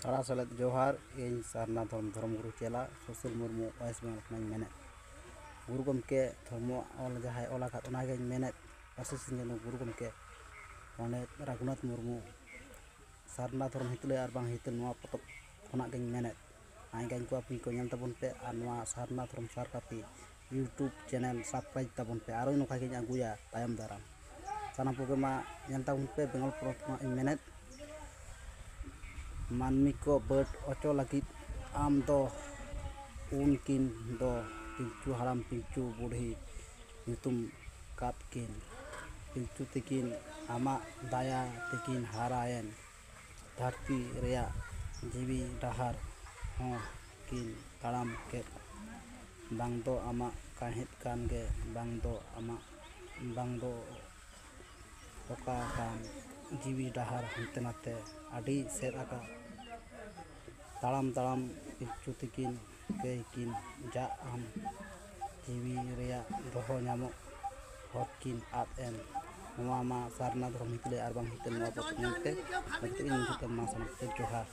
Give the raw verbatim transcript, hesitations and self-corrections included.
ᱥᱟᱲᱟ ᱥᱮᱞᱮᱫ ᱡᱚᱦᱟᱨ᱾ ᱤᱧ ᱥᱟᱨᱱᱟ ᱫᱷᱚᱨᱚᱢ, ᱫᱷᱚᱨᱚᱢ ᱜᱩᱨᱩ ᱪᱮᱞᱟ ᱥᱩᱥᱤᱞ ᱢᱩᱨᱢᱩ, ᱳᱭᱮᱥᱴ ᱵᱮᱝᱜᱚᱞ ᱠᱷᱚᱱᱤᱧ ᱢᱮᱱᱮᱫ, ᱜᱩᱨᱩ ᱜᱚᱢᱠᱮ ᱫᱷᱚᱨᱢᱚ ᱚᱞ ᱡᱟᱦᱟᱸᱭ ᱚᱞ ᱟᱠᱟᱫ, ᱚᱱᱟᱜᱮᱧ ᱢᱮᱱᱮᱫ, ᱟᱥᱤᱥ ᱥᱤᱝ ᱪᱟᱸᱫᱳ ᱜᱩᱨᱩ ᱜᱚᱢᱠᱮ ᱯᱚᱱᱰᱤᱛ ᱨᱟᱹᱜᱷᱩᱱᱟᱛᱷ ᱢᱩᱨᱢᱩ, ᱥᱟᱨᱱᱟ ᱫᱷᱚᱨᱚᱢ ᱦᱤᱛᱟᱹᱞ ᱟᱨ ᱵᱟᱝ ᱦᱤᱛᱟᱹᱞ, ᱱᱚᱣᱟ ᱯᱚᱛᱚᱵ ᱠᱷᱚᱱᱟᱜ ᱜᱤᱧ ᱢᱮᱱᱮᱫ, ᱟᱭ ᱜᱟᱭᱟᱱ ᱠᱚ ᱟᱯᱮ ᱠᱚ ᱧᱮᱞ ᱛᱟᱵᱚᱱ ᱯᱮ ᱟᱨ ᱱᱚᱣᱟ ᱥᱟᱨᱱᱟ ᱫᱷᱚᱨᱚᱢ ᱥᱟᱨ ᱠᱟᱹᱯᱤ YouTube ᱪᱮᱱᱮᱞ ᱥᱟᱵᱥᱠᱨᱟᱭᱤᱵᱽ ᱛᱟᱵᱚᱱ ᱯᱮ, ᱟᱨᱚ ᱱᱚᱝᱠᱟ ᱜᱤᱧ ᱟᱹᱜᱩᱭᱟ ᱛᱟᱭᱚᱢ ᱫᱟᱨᱟᱢ᱾ ᱥᱟᱱᱟᱢ ᱠᱚᱜᱮ ᱢᱟ ᱧᱮᱞ ᱛᱟᱵᱚᱱ ᱯᱮ᱾ ᱵᱮᱝᱜᱚᱞ ᱯᱚᱱᱚᱛ ᱠᱷᱚᱱᱟᱜ ᱤᱧ ᱢᱮᱱᱮᱫ, ᱢᱟᱹᱱᱢᱤ ᱠᱚ ᱵᱟᱹᱰ ᱚᱪᱚ ᱞᱟᱹᱜᱤᱫ ᱟᱢ ᱫᱚ ᱩᱱᱠᱤᱱ ᱫᱚ ᱯᱤᱞᱪᱩ ᱦᱟᱲᱟᱢ ᱯᱤᱞᱪᱩ ᱵᱩᱰᱷᱤ ᱧᱩᱛᱩᱢ ᱠᱟᱫ ᱠᱤᱱ᱾ ᱯᱤᱞᱪᱩ ᱛᱤᱠᱤᱱ ᱟᱢᱟᱜ ᱫᱟᱭᱟ ᱛᱮᱠᱤᱱ ᱦᱟᱨᱟᱭᱮᱱ, ᱫᱷᱟᱹᱨᱛᱤ ᱨᱮᱭᱟᱜ ᱡᱤᱣᱤ ᱰᱟᱦᱟᱨ ᱦᱚᱸ ᱠᱤᱱ ᱛᱟᱲᱟᱢ ᱠᱮᱫ᱾ ᱵᱟᱝ ᱫᱚ ᱟᱢᱟᱜ ᱠᱟᱸᱦᱮᱫ ᱠᱟᱱ ᱜᱮ, ᱵᱟᱝ ᱫᱚ ᱟᱢᱟᱜ, ᱵᱟᱝ ᱫᱚ ᱚᱠᱟ ᱠᱟᱱ ᱡᱤᱣᱤ ᱰᱟᱦᱟᱨ ᱦᱟᱱᱛᱮ ᱱᱟᱛᱮ ᱟᱹᱰᱤ ᱥᱮᱫ ᱟᱠᱟᱫ᱾ ᱛᱟᱲᱟᱢ ᱛᱟᱲᱟᱢ ᱯᱤᱞᱪᱩ ᱛᱤᱠᱤᱱ ᱠᱟᱹᱭ ᱠᱤᱱ ᱡᱟᱜ ᱟᱢ, ᱡᱤᱣᱤ ᱨᱮᱭᱟᱜ ᱫᱚᱦᱚ ᱧᱟᱢᱚᱜ ᱦᱚᱨ ᱠᱤᱱ ᱟᱫ ᱮᱱ᱾ ᱱᱚᱣᱟ ᱢᱟ ᱥᱟᱨᱱᱟ ᱫᱷᱚᱨᱚᱢ ᱦᱤᱛᱟᱹᱞ ᱟᱨ ᱵᱟᱝ ᱦᱤᱛᱟᱹᱞ, ᱱᱚᱣᱟ ᱯᱚᱛᱚᱵ ᱧᱮᱞ ᱯᱮ᱾ ᱚᱱᱟ ᱠᱟᱛᱮ ᱤᱧ ᱢᱩᱪᱟᱹᱫ ᱮᱫᱟ᱾ ᱢᱟ ᱥᱟᱱᱟᱢ ᱠᱚ ᱡᱚᱦᱟᱨ᱾